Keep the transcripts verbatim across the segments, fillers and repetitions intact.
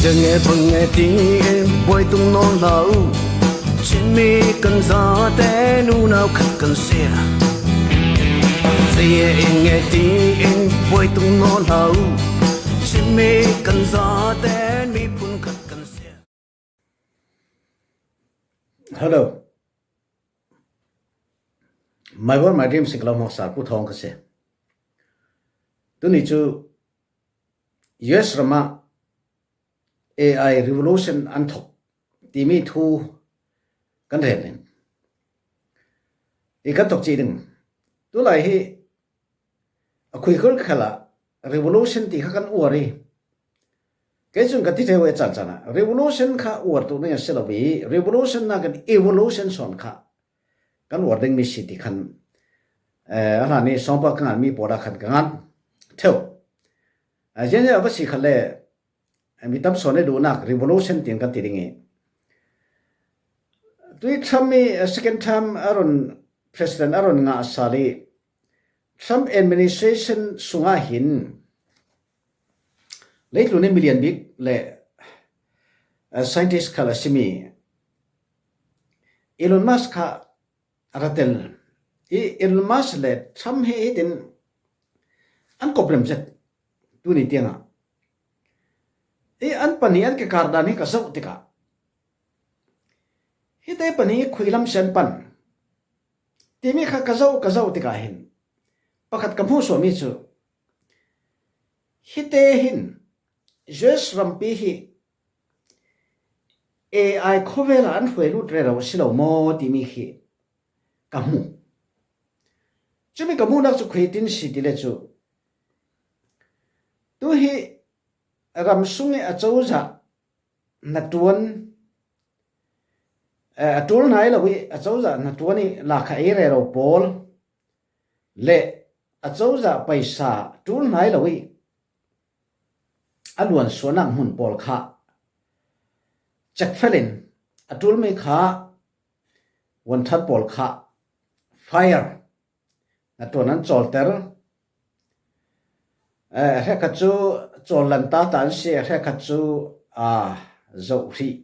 Enge bang nge ti in buai tung nawn hlah uh. Chin mi kan zate nunau khat kan sia. Zei enge ti in buai tung nawn hlah uh. Chin mi kan zate miphun khat kan sia. Hello. My one, my dream, siklo hmawk sal Pu Thawng ka si. Tuni cu U S ramah A I revolution an thok timi thu kan rel ding. I kan thok cih ding. Tulai hi a khuikhur khalah revolution ti kha kan uar i, kei cun ka ti theu e caan caan ah revolution kha uar tu ning a si lo i, revolution nakin evolution sawn kha kan uar dingmi si ti khan, eh, a hlan i sawngpa ka nganmi pawl ah khan ka ngan theu. Eh, zianzia a va si khat le, eh, mi tam sawn i duhnak revolution tiin kan ti ding i, tui Trump i, eh, second term a run, president a run ngah sal i, Trump administration sungah hin leitlun i milian bik le, eh, scientist khal a simi Elon Musk kha a ra tel i, Elon Musk le Trump hi hitin an kawp rem zet tuni tiangah. I an pahnih an kikar dan hi ka zoh tikah, hite pahnih khuilam si an pan timi kha ka zoh, ka zoh tikah hin pakhat ka hmuhsuahmi cu, hite hin U S rampi hi A I khawvel ah an hruai lut rero a si lo maw timi khi ka hmu. Cumi ka hmuhnak cu khuitin si ti le cu, tu hi ram sung i a cozah hnaṭuan, eh, a ṭul hna i lo i a cozah hnaṭuan i lakha ei rero pawl le a cozah paisa ṭul hna i lo i a luansuahnak hmun pawl kha cekfelin a ṭulmi kha vuanthan pawl kha fire hnaṭuan an cawlter. Eh, hrekkhat cu cawl lanta ta an si, hrekkhat cu, aa, zoh hrih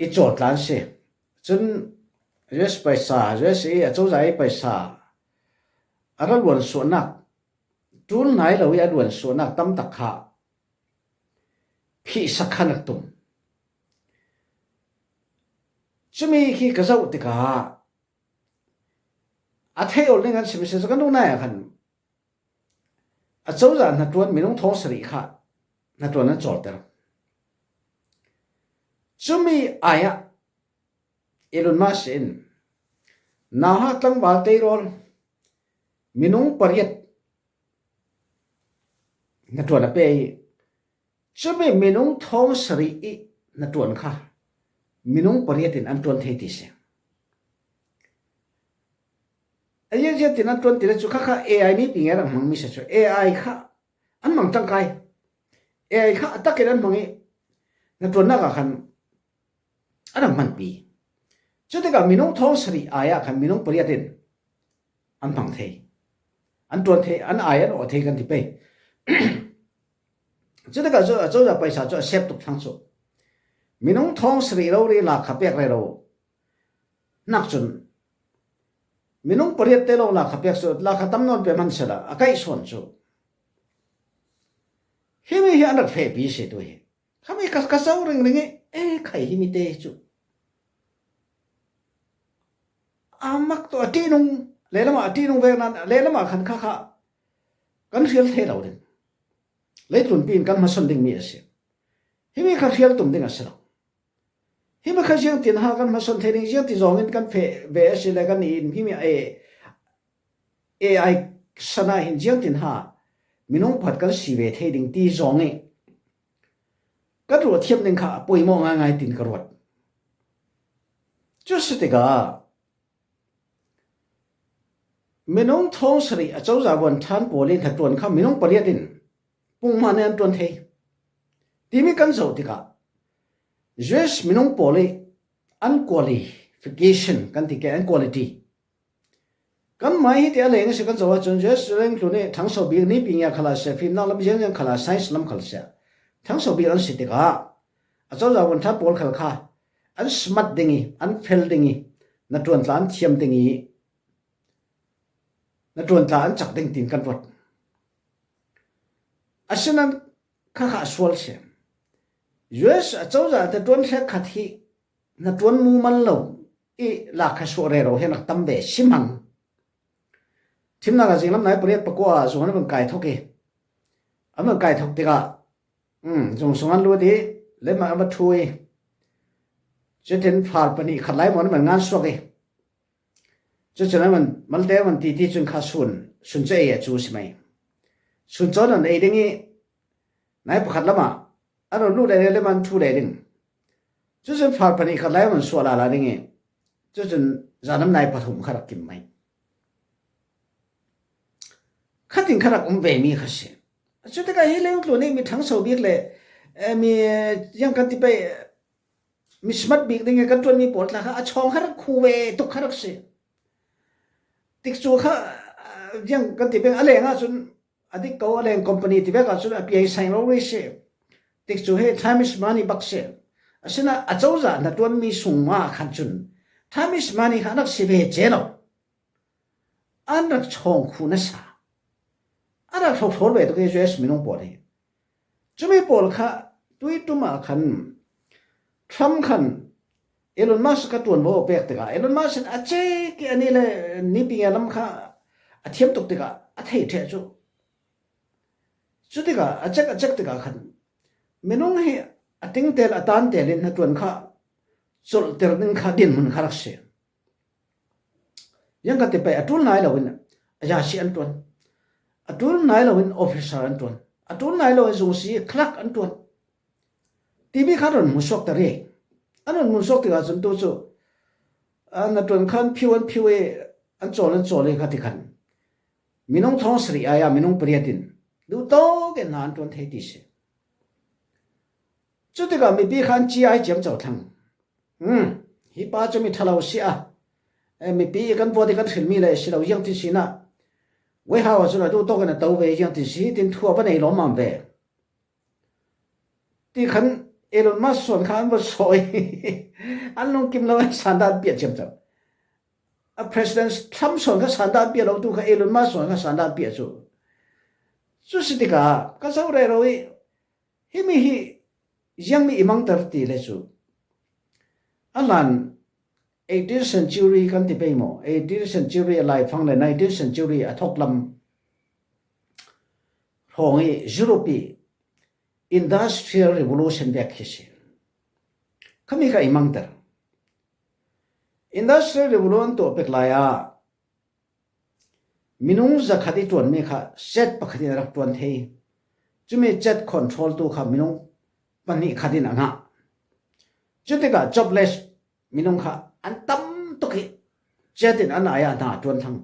i cawl tla an si. Cun U S paisa, U S i a cozah i paisa a ra luansuahnak, ṭul hna i lo i a luansuahnak tam tak kha phihsak khan rak tum. Cumi khi ka zoh tikah a theih awlh ning an si mi si cu kan duhnak ah khan a cozah hnaṭuan minung thawng sarih kha hnaṭuan an cawlter. Cumi ai ah Elon Musk in nauhak tlangval teirawl minung pariat hnaṭuan a pe i, cumi minung thawng sarih i hnaṭuan kha minung pariat in an ṭuan thei ti si. A ziangziat in an ṭuan ti le cu kha kha A I nipi nge rak hmangmi si cu A I kha an hmang ṭangkai. A I kha a takin an hmang i hnaṭuannak ah khan a rak hmanpi. Cutikah minung thawng sarih ai ah khan minung pariat in an hmang thei, an ṭuan thei, an ai an awh thei kan ti pei. Cutikah cu a cozah paisa cu a sep tuk thlang cu minung thawng sarih rori lakha pek rero nak cun minung pariat te lo lakha pek cu lakha tam nawn pe hman sela a kaih sawn cu himi hi an rak fehpi si tu hi. Khami ka, ka zoh ringring i, e, khai himi te hi cu a mak tu a ṭihnung, lehlamah a ṭihnung vek nan, lehlamah khan kha kha kan hrial thei lo ding. Leitlunpi in kan hmasawn dingmi a si. Himi kha hrial tum ding a si lo. Himi kha ziangtin ha kan hmasawn thei ding, ziangti zawngin kan feh ve a si le kan i in himi A I sana hin ziangtin ha minung pakhat kan si ve thei ding ti zawng i kan ruah thiam ding kha a poimawh ngaingai tin ka ruat. Cu si tikah minung thawng sarih a cozah vuan ṭhan pawl i hnaṭuan kha minung pariat in pungman in an ṭuan thei timi kan zoh tikah U S minung pawl i an qualification kan ti ke, an quality kan mai hi ti a leng a si kan zoh ahcun U S lengtlun i ṭhangso bik nipi ngia khalah si, fimnak lam ziangziang khalah, science lam khalah si, Thangso bik an si tikah a cozah vun ṭha pawl khal kha an smat ding i, an fel ding i, na ṭuan tla an thiam ding i, na ṭuan tla an cak ding tiin kan ruat. Asinan kha kha a sual si. U S a cozah na ṭuan hlek khat hi na ṭuan mu man lo i lak kha suah rero hi a rak tam ve si mang. Thimnak a zinglam nai pariat pakua zung an van kai thok i, an van kai thok tikah, um, zung sung an lut i, lem an va ṭhu i, cutin far pahnih khat lai maw an van ngan suak i, cucun an van malte an van titi cun kha sun, sun cu ei a cu si mai. Sun cawn an ei ding i, nai pakhat lamah an run lut le le man ṭhu le ding. Cucun far pahnih khat lai man suah lala ding i, cucun zanam nai pathum kha rak kim mai. Khatin kha rak um ve mi kha si. Cutikah hi leng tlun i mi ṭhangso bik le, eh, mi, eh, ziang kan ti pei, eh, mi smat bik ding i kan ṭuan mi pawl tla kha a chawng kha rak khu ve tuk kha rak si. Tikcu kha, ah, ziang kan ti pei a leng ahcun a dik ko a leng company ti vek ahcun a piai saing lo rih si. Tikcu hi time is money bak si. Asinain a cozah na ṭuan mi sung mah khan cun time is money kha an rak si ve ce lo. An rak chawng khu nasa. An rak hlawhthawl ve tuk i U S minung pawl hi. Cumi pawl kha tui ṭum ah khan Trump khan Elon Musk kha ṭuanvo a pek tikah Elon Musk in a cek i a ni le nipi nge lam kha a thiam tuk tikah a thei ṭheh cu. Cutikah a cek a cek tikah khan minung hi a tingtel a tantel in hnaṭuan kha colhter ding kha dinhmun kha rak si. Ziang kan ti pei a ṭul nai loin a yasi an ṭuan. A ṭul nai loin officer an ṭuan. A ṭul nai loin zungsi clerk an ṭuan. Timi kha an run hmuhsuak ta rih. An run hmuhsuak tikah cun tu cu, a, hnaṭuan khan phiu an phiu i an cawl an cawl i kha ti khan minung thawng sarih ai ah minung pariat in duhtawk in hna an ṭuan thei ti si. Cutikah mipi kha an ci ai ciamco thlang. Um, hi pa cu mi ṭha lo si a, eh, mipi i kan vuat i kan hrilmi le si lo ziang ti si na. Wehau ah cun a duhtawk in a to ve ziang ti si, tin thu a va nei lawmmam ve. Ti khan Elon Musk sawn kha an va sawh i an lungkim lo, an sanda an piah ciamco. A President Trump sawn kha sanda an piah lo, tu kha Elon Musk sawn kha sanda an piah cu. Cu si tikah ka zoh rero i, himi hi ziangmi i mangter ti le cu a hlan eighteenth century kan ti pei maw? Eighteenth century a laifang le nineteenth century a thawklam hrawng i Europe i Industrial Revolution vek hi si. Khami kha i mangter. Industrial Revolution tuah pek lai ah minung zakhat i ṭuanmi kha chet pakhat in a rak ṭuan thei. Cumi chet control tu kha minung pahnih khat in a ngah. Cutikah jobless minung kha an tam tuk i chet in an ai ah hna a ṭuan thlang.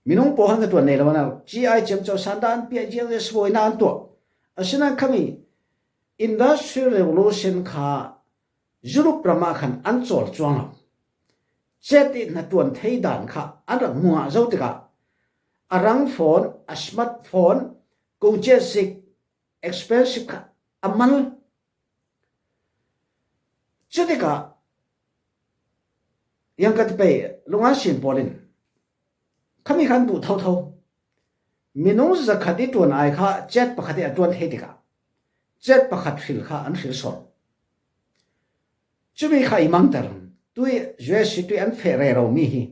Minung pawl han ṭuan nei lo, an ci ai ciamco, sanda an piah, ziang ziang sibawi na an tuah. Asinain khami Industrial Revolution kha Europe ram ah khan an cawl cuang lo. Chet i hnaṭuan thei dan kha an rak hmu ngah zo tikah a rang phone, a smartphone, kung chet sik, expensive kha a mal. Cutikah ziang kan ti pei, lungan sin pawl in khami khan duh thotho. Minung zakhat i ṭuan ai kha chet pakhat i a ṭuan thei tikah chet pakhat hril kha an hril sawn. Cumi kha i mangter. Tui U S tui an feh rero mi hi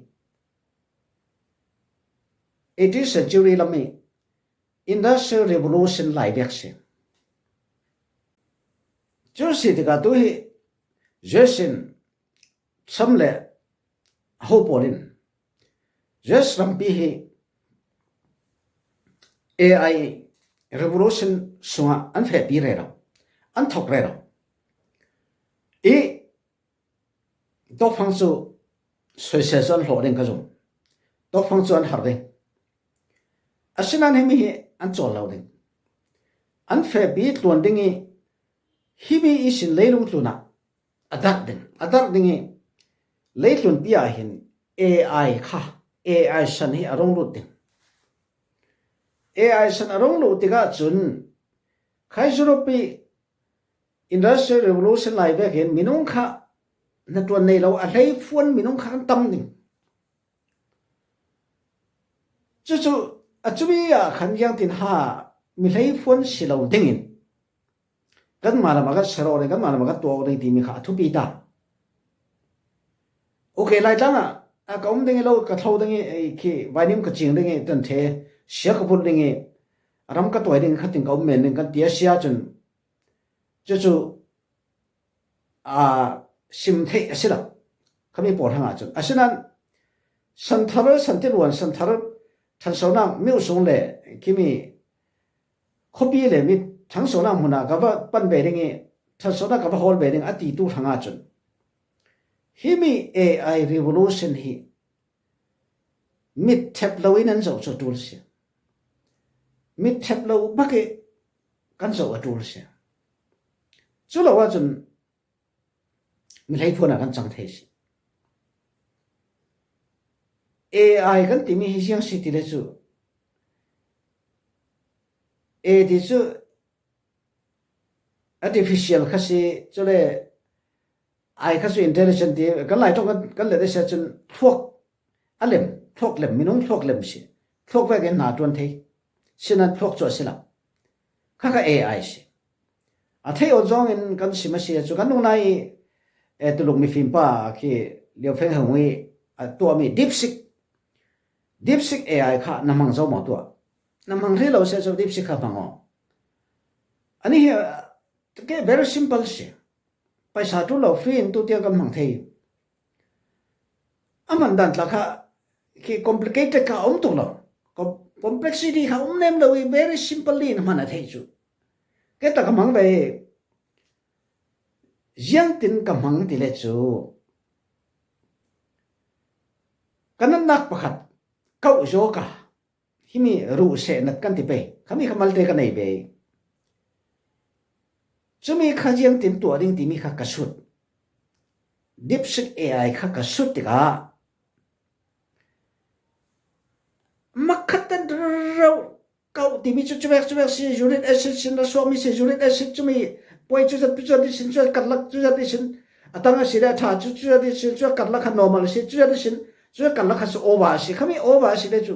eighteenth century lam i Industrial Revolution lai vek si. Cu si tikah tu hi U S in Trump le a ho pawl in U S rampi hi A I revolution sungah an fehpi rero, an thok rero. I tawkfang cu soisel cu an hlawh ding ka zum. Tawkfang cu an har ding. Asinain himi hi an cawl lo ding. An fehpi tluan ding i himi ihsin leilung tlunah a darh ding. A darh ding i leitlunpi ah hin A I kha, A I san hi a rung lut ding. A I san a rung luh tikah cun Khai Europe Industrial Revolution lai vekin minung kha hnaṭuan nei lo a hleifuan minung kha an tam ding. Cucu a cumi ah khan ziangtin ha mi hleifuan si lo dingin kanmah lamah kan serh awk ding, kanmah lamah kan tuah awk ding timi kha a thupi ta. Okay, Laitlang ah a ka um ding i lo, ka thlo ding i, ei, khi vainim ka cing ding i, tan ṭhe sia ka vut ding i, a ram ka tuai ding khatin ka um men ding kan ti a si ahcun, cucu a sim theih a si lo, khami pawl hrangah cun. Asinain santhar, santiluan santhar, ṭhansonak miusung le khimi khuapi le mi ṭhansonak hmunah ka va pan ve ding i, ṭhansonak ka va hawl ve ding a titu hrangah cun, himi A I revolution hi mit ṭhep lo in an zoh cu a ṭul si. Mit ṭhep lo bak i kan zoh a ṭul si. Cu lo ahcun mi hleifuan ah kan cang thei si. A I kan timi hi ziang si ti le cu, A ti cu artificial kha si, cule I kha cu intelligent ti kan Lai ṭawng kan, kan let a si ahcun thluak a lem, thluak lem, minung thluak lem si. Thluak vekin hna a ṭuan thei. Sinan thluak cu a si lo. Kha kha A I si. A theih awt zawngin kan sim a si ahcun kan nunnak i, eh, Tuluk mifim pa khi Liu Feng Hung i a tuahmi DeepSeek, DeepSeek A I kha na hmang zo maw tuah? Na hmang hrih lo si ahcun DeepSeek kha hmang aw. Anih hi, ah, ke very simple si. Paisa ṭul lo, free in tu tiang kan hmang thei. A hman dan tla kha khi complicated kha a um tuk lo. Com-, complexity kha um nem lo i very simple in hman a theih cu. Kei ta ka hmang ve. Ziangtin ka hmang ti le cu, ka natnak pakhat kauh zaw ka, himi ruh seh nat kan ti pei, khami kha malte ka nei ve. Cumi kha ziangtin tuah ding timi kha ka sut. DeepSeek A I kha ka sut tikah, makhat kan rauh kauh timi cu cuvek cuvek si, uric acid sin, ra suahmi si, uric acid cumi puai cuzat, cuzat ihsin, cuzat karlak cuzat ihsin, a tang a si le a ṭha cu cuzat ihsin, cuzat karlak kha normal a si, cuzat ihsin, cuzat karlak kha cu over a si, khami over a si le cu,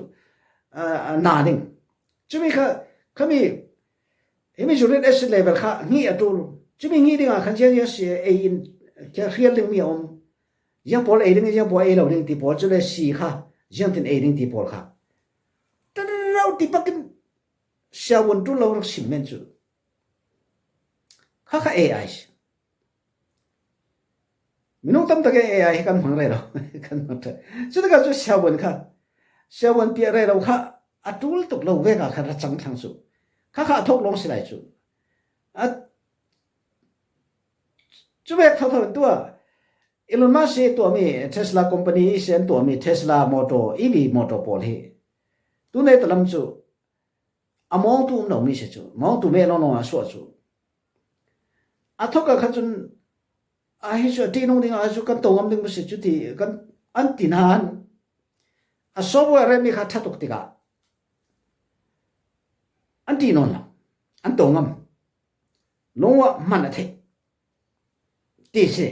ah, na ding. Cumi kha, khami, himi uric acid level kha hngih a ṭul. Cumi hngih dingah khan ziang ziang si, ei in kha hrial dingmi a um. Ziang pawl ei ding, ziang pawl ei lo ding ti pawl cu le si kha, ziangtin ei ding ti pawl kha. Tan rau ti pakin siavun ṭul lo rak sim men cu. Kha kha A I si. Minung tam tak in A I hi kan hmang rero. Kan hmang rero. Cutikah cu siavun kha, siavun piah rero kha a ṭul tuk lo vek ah khan ra cang thlang cu. Kha kha a thawk lawng si lai cu. A, cuvek thotho in tuah. Elon Musk i tuahmi Tesla company ihsin an tuahmi Tesla motor, E V motor pawl hi tun ei talam cu a mawngtu um lomi si cu, mawngtu meh lawnglawng a suah cu. A thawk ah khan cun, a hi cu a ṭihnung ding, a cu kan to ngam ding maw si cu ti kan, an ti nain a software remmi kha ṭha tuk tikah an ṭih nawn lo, an to ngam. Lungah hman a theih ti si.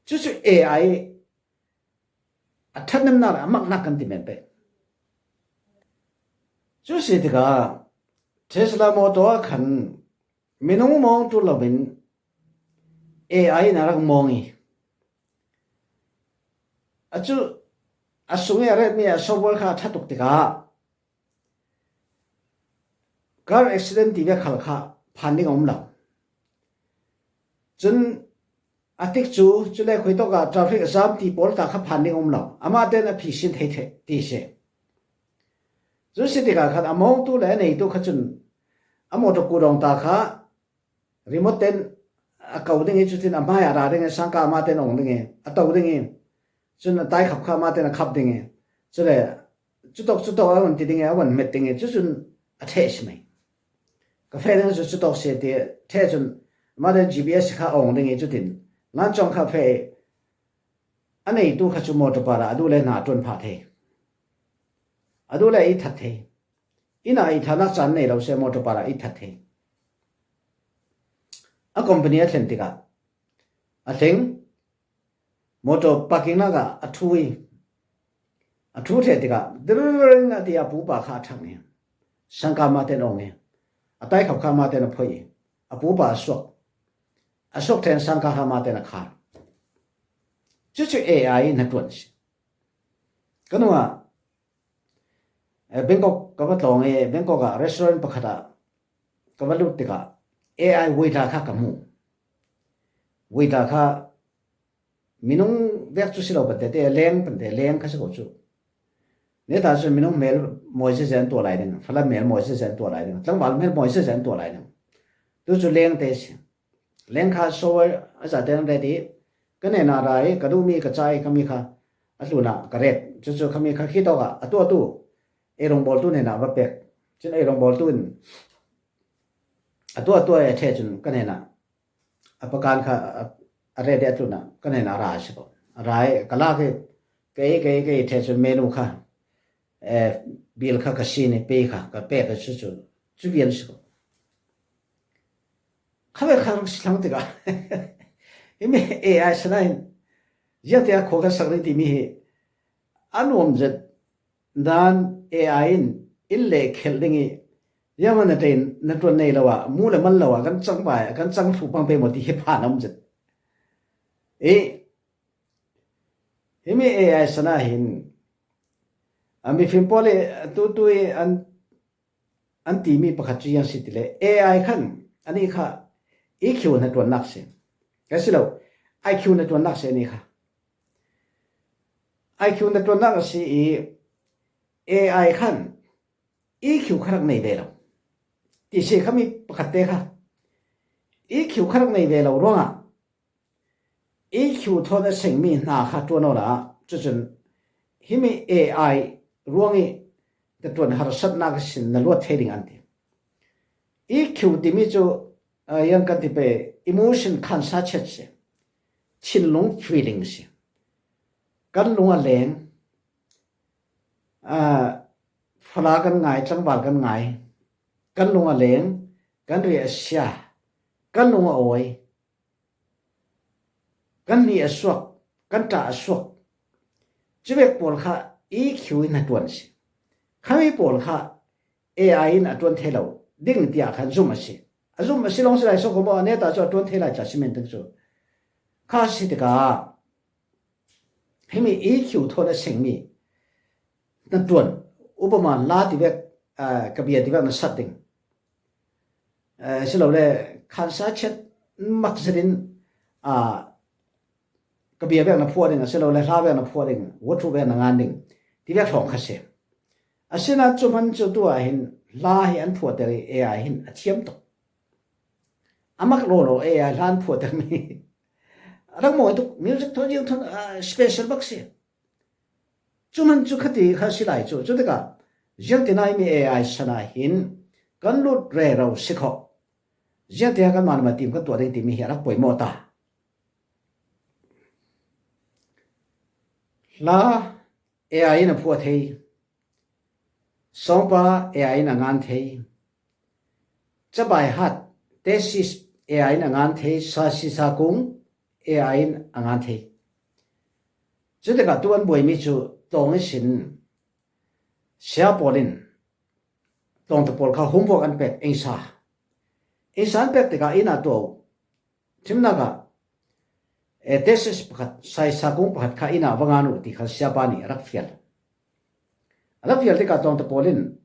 Cucu A I a ṭhatnemnak le a maknak kan ti men pei. Cu si tikah Tesla motor ah khan minung mawng ṭul loin A I in a rak mawng i, a cu a sung i a retmi a software kha a ṭha tuk tikah car accident ti ve khal kha phan ding a um lo. Cun a tik cu, cule khuitawk ah traffic jam ti pawl ta kha phan ding a um lo. Amah tein a phisin thei ṭheh ti si. Cu si tikah khan a mawngtu le a neitu kha cun a motor kudawng ta kha remote tein a ko ding i, cutin a hmai ah a ra ding i, sangka amah tein a ong ding i, a to ding i, cun a taikhap kha amah tein a khap ding i, cule cutawk cutawk a van ti ding i, a van hmet ding i, cucun a ṭheh si mai. Ka feh ding cu cutawk si ti ṭheh cun amah tein G P S kha a ong ding i, cutin ngancawng kha feh i, a neitu kha cu motor park ah a duh le hna a ṭuan phah thei. A duh le i that thei. Inn ah i thanak caan nei lo si, motor park ah i that thei. A company a thlen tikah a thleng, motor parking lakah a thu i, a thu ṭheh tikah, dring a ti a, pupa kha a ṭhang i, sangka mate an ong i, a taikhap kha mate an a phoi i, a pupa a suak, a suak ṭheh sangka kha mate an a khar. Cucu A I in a ṭuan si. Ka nungah, eh, Bangkok ka va tlawng i, Bangkok ah restaurant pakhat ah ka va lut tikah A I waiter kha ka hmu. Waiter kha minung vek cu si lo pante te, leng pante, leng kha si ko cu. Neta cu minung hmel mawi zeze an tuah lai ding, Falam hmel mawi zeze an tuah lai ding, tlangval hmel mawi zeze an tuah lai ding. Tu cu leng te si. Leng kha shower a zate an ret i, ka hnenah ra i, ka duhmi ka ca i, khami kha a tlunah ka ret. Cucu khami kha khitawkah a tuahtu ei rawngbawltu hnenah va pek. Cun ei rawngbawltu in a tuahtuah i a ṭheh cun ka hnenah a pakan kha a, a ret i a tlunah ka hnenah ra a si ko. A ra i ka lak i, kei, kei, kei ṭheh cun menu kha, eh, bill kha ka sin i, pei kha ka pek i, cucu cu vial si ko. Khavek kha rak si thlang tikah himi A I sana in ziangtiah khua kan sak rih timi hi a nuam zet. Dan A I in in leh khelh ding i, zianghman na ṭuan nei lo ah, mu le man lo ah kan cang vai, kan cang thlu pang pei maw ti hi phan a um zet. I, himi A I sana hin a mifim pawl i a tutu i an an timi pakhat cu ziang si ti le, A I khan anih kha E Q hnaṭuannak si. Ka si lo, I Q hnaṭuannak si anih kha. I Q hnaṭuannak a si i, A I khan E Q kha rak nei ve lo. Ti si khami pakhat te kha E Q kha rak nei ve lo ruangah E Q thawn a sengmi hna kha ṭuan awla, cucun himi A I ruang i ka ṭuan harsatnak ihsin na luat thei ding an ti. E Q timi cu, ah, ziang kan ti pei, emotion khansa chet si, thinlung feeling si. Kan lung a leng, ah, fala kan ngai, tlangval kan ngai, kan lung a leng, kan ri a sia, kan lung a awi, kan hnih a suak, kan ṭah a suak. Cuvek pawl kha E Q in hnaṭuan a si. Khami pawl kha A I in a ṭuan thei lo ding tiah khan zum a si. A zum a si lawng si lai sawk maw, a neta cu a ṭuan thei lai tla si men ding cu. Kha a si tikah himi E Q thawn a sengmi hnaṭuan, upama la tivek, ah, ka bia tivek na sat ding. Eh, silole khansa chet mak zetin, ah, ka bia vek na phuah ding, asilole hla vek na phuah ding, wathu vek na ngan ding, tivek hrawng kha si. Asinain cu hman cu tu ah hin hla hi an phuahter i A I hin a thiam tuk. A mak lawlaw A I hla an phuahtermi a rak mawi tuk, music thawn, zing thawn, ah, special bak si. Cu hman cu khati kha si lai cu. Cutikah ziangtinai mi A I sana hin kan lut rero si khawh. Ziangtiah kanmah lam a tim kan tuah ding timi hi a rak poimawh ta. Hla A I in a phuah thei, sawngpa A I in a ngan thei, cabai hat, thesis A I in a ngan thei, sasi sakung A I in a ngan thei. Cutikah tu an buaimi cu tlawng ihsin sia pawl in tlawngta pawl kha homework an pek, engsa. Engsa an pek tikah inn ah tuah uh. Thimnak ah, eh, thesis pakhat, sai sakung pakhat kha inn ah va ngan uh ti kha siapa nih a rak fial. A rak fial tikah tlawngta pawl in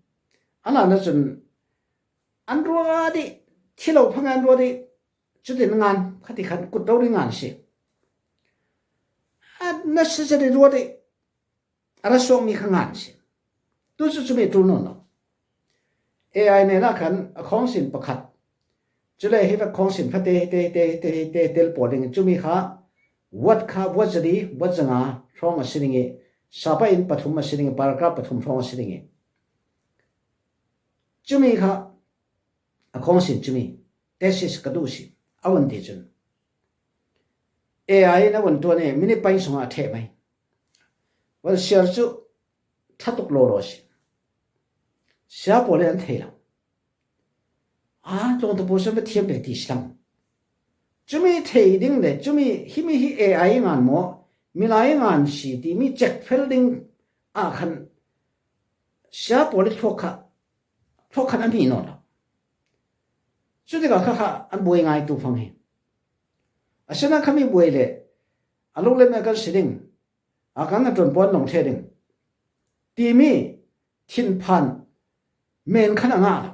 a hlan ahcun an ruat i, thi lo phang an ruat i, cutin ngan, khati khan kut rori ngan si. A necessary ruat i, a ra suakmi kha ngan si. Tu cu cumi ṭul nawn lo. A I nen ah khan a khawngsin pakhat, cule hi vek khawngsin fate, hite, hite, hite, hite, tel pawl ding. Cumi kha word kha, word zali, word zanga hrawng a si ding i, sapa in pathum a si ding i, paragraph pathum hrawng a si ding i. Cumi kha a khawngsin cumi, thesis ka duh si, a vun ti cun. A I in a vun tuan i, minute pain sungah a ṭheh mai. Vun siar cu ṭha tuk lawlaw si. Sia pawl in an thei lo. A, tlawngta pawl cu va thiam ve ti si thlang. Cumi thei ding le cumi himi hi A I ngan maw, milai ngan si timi check fel ding ah khan sia pawl i thluak kha, thluak khan an hmi nawn lo. Cutikah kha kha an buai ngai tu fang hi. A sina khami buai le a lunglet na kan si ding, a kan na ṭuan puan long ṭhe ding timi thinphan men khan a ngah lo.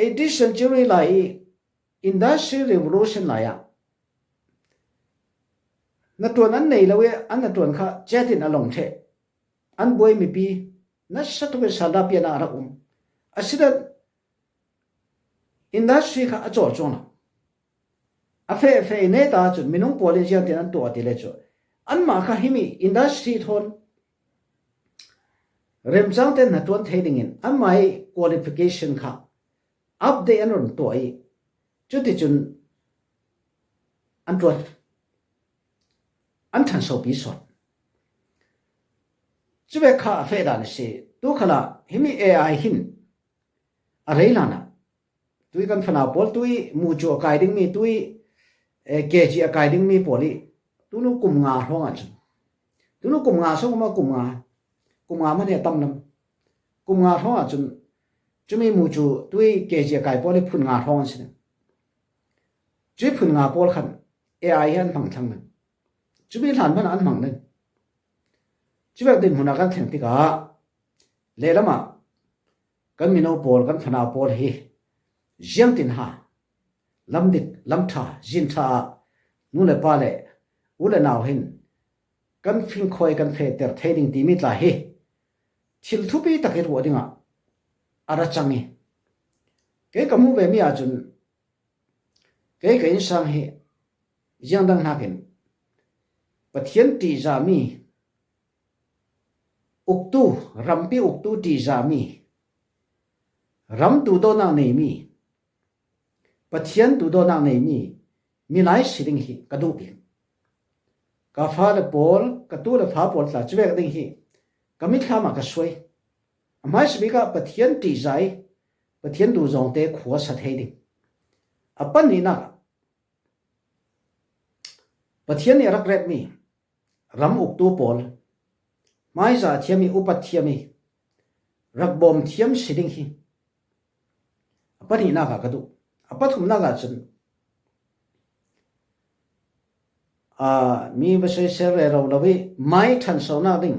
Eighteen century lai i Industrial Revolution lai ah na ṭuan an nei lo i an na ṭuan kha chetin a long ṭhe. An buai mipi nasa tukin salda piana a rak um. A sida industry kha a cawlcawng lo. A feh feh i nei ta cun minung pawl in ziangtin an tuah a ti le cu anmah kha himi industry thawn remcang te hna ṭuan thei dingin anmah i qualification kha update an run tuah i cuticun an ṭuan, an ṭhansopi sawn. Cuvek kha a feh dan a si. Tu khalah himi A I hin a rei hlanah tui kan fana pawl, tui mucu a kai dingmi, tui eh, K G a kai dingmi pawl i tunu kum nga hrawng ah cun, tunu kum nga sawng kum nga, kum nga man he a tam lam, kum nga hrawng ah cun cumi mucu tui K G a kai pawl i phun nga hrawng an si ding. Cui phun nga pawl khan A I hi an hmang thlang ding. Cumi hlan hmanh an hmang ding. Cuvek dinhmun ah kan thleng tikah lehlam ah kan mino pawl, kan fana pawl hi ziangtin ha lamdik, lamṭha, zin ṭha ah nu le pa le u le nau hin kan fingkhawi kan fehter thei ding timi tla hi thil thupi tak i ruah dingah a ra cang i kei ka hmuh vemi ahcun kei ka innsang hi ziangdang hnakin Pathian ṭihzahmi uktu, rampi uktu ṭihzahmi, ram duhdawtnak neimi, Pathian duhdawtnak neimi milai si ding hi ka duh bik. Ka fale pawl, ka tu le fa pawl tla cuvek ding hi ka mitthlam ah ka suai. A hmaisa bik ah Pathian ṭihzah i Pathian duhzawngte khua sa thei ding. A pahnihnak ah Pathian nih a rak retmi ram uktu pawl, hmaizah thiam i upat thiam i rak bawm thiam si ding hi a pahnihnak ah ka duh. A pathumnak ah cun, aa, mi va soisel rero lo i mai ṭhansonak ding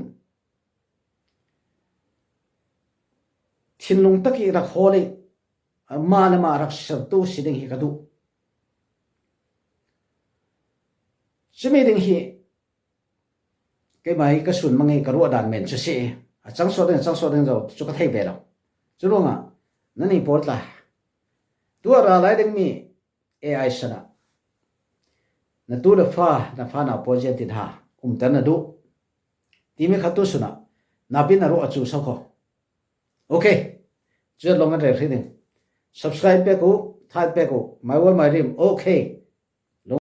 thinlung tak i rak hawl i mah le mah rak sertu si ding hi ka duh. Cumi ding hi keimah hi ka sun mang i ka ruah dan men cu si i a cang sawh ding, a cang sawh ding zo cu ka thei ve lo. Cu ruangah nannih pawl tla, tu a ra lai dingmi A I san ah na tu le fa, na fa nau pawl ziangtin ha umter na duh timi kha tu sun ah napi na ruah a cu so kho. Okay. Cuat lawng kan rel hrih ding. Subscribe pek uh, thait pek uh, my wall, my dream. Okay.